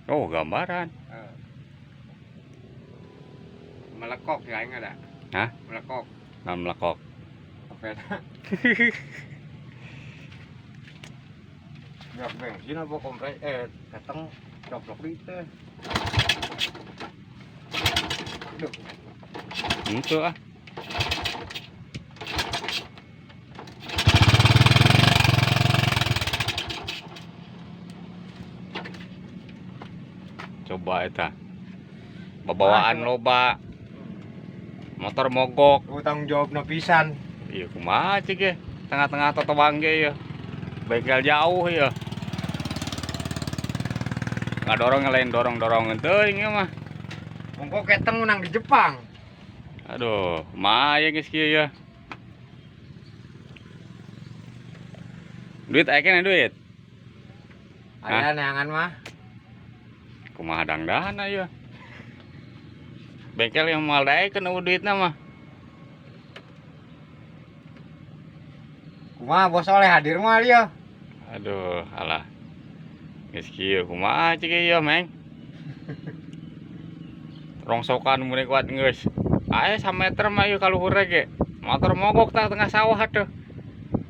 Oh, gambaran. Melekok ya aing ada. Hah? Melekok. Nah, melekok. Apa ya? Nyak bensin apa kompres datang coplok itu. Duh, Itu ah. Coba eta. Babawaan loba, motor mogok. Lu tanggung jawab pisan. Iya kumaha cik ya. Tengah-tengah totobang ge ya. Bengkel jauh ya. Ngadorong lain dorong-dorong teuing ieu mah. Mongko keteng menang di Jepang. Aduh, kumaha ya geus kieu ya. Duit aya keneh duit. Aya neangan mah. Kumaha dangdana ya. Bengkel yang moal daekeun eueuh duitna mah. Kumaha bos oleh hadir mah dia. Aduh, alah. Geus kieu kumaha cik ieu, Meng? Rongsokan mun kuat geus. Aya sameter mah ieu ka luhur ge. Motor mogok tah tengah sawah atuh.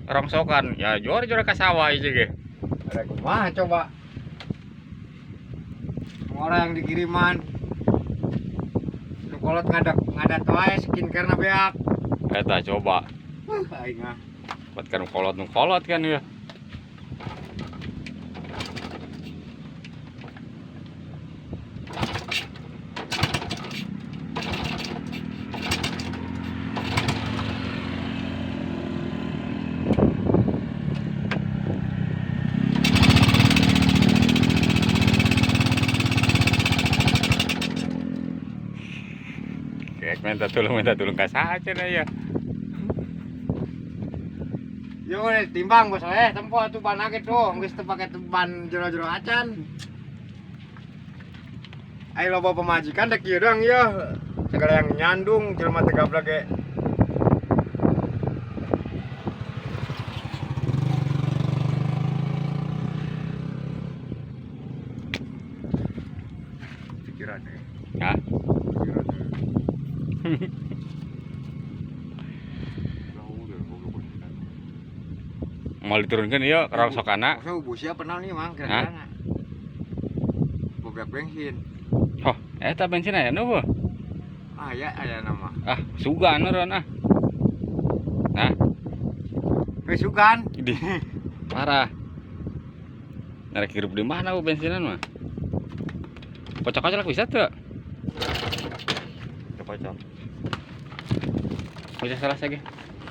Rongsokan, ya jor-jor ka sawah ieu ge. Ada kumaha coba. Orang yang dikiriman. Nu kolot ngadak ngadat wae skincare na beak. Eta coba. Aing mah. Buat kan kolot nu kolot kan ya. Kayak minta tolong ka saha cenah ya. Yo timbang bos oleh tempo atuh ban age tuh geus teu pake ban jero-jero acan. Ayo loba pemajikan dek kieu doang ieu. Segala yang nyandung jelema teu gablek ge. Pikiran ya. Hah? Pikiran. Mau diturunkan ya rongsokana. Maksudnya busi apa nih mang kira-kira? Bobrak bensin. Oh, eta bensin aya nu bu? Ah ya aya nama. Ah, sugan eureun ah. Nah, Geus sugan. di parah. Narek hirup di mana bu bensinan mah? Kocok-kocok bisa tuh. Kocok. Bisa salah lagi.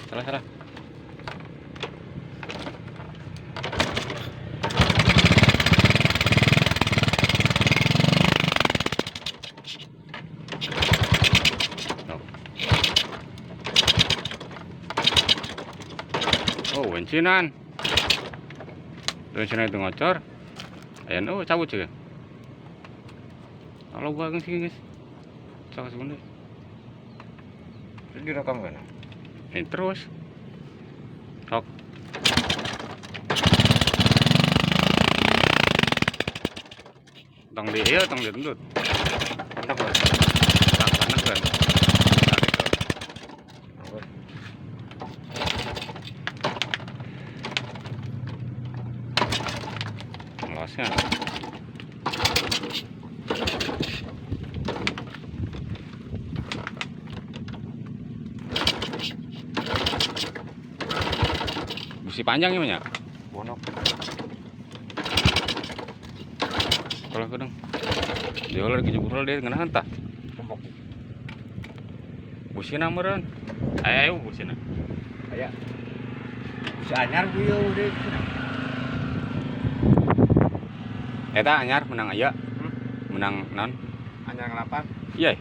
Salah salah. Oh, bensinan. Bensinan itu ngocor. Ayo, oh cabut juga. Kalau gua sih guys. Cok sebentar. Terus direkam kan? Ini terus. Sok. Tong di ieu, tong ditentut. Mantap, Bos. Tang kan. Ngelosnya. Busi panjang ya, Nya? Bonok. Kalau aku dong. Dia lagi jebur dia ngenahan tah. Kompok. Busina meureun. Ayo busina. Aya. Busi anyar bu ieu udah. Eta anyar menang aya. Menang non? Anyar ngelapan. Iya.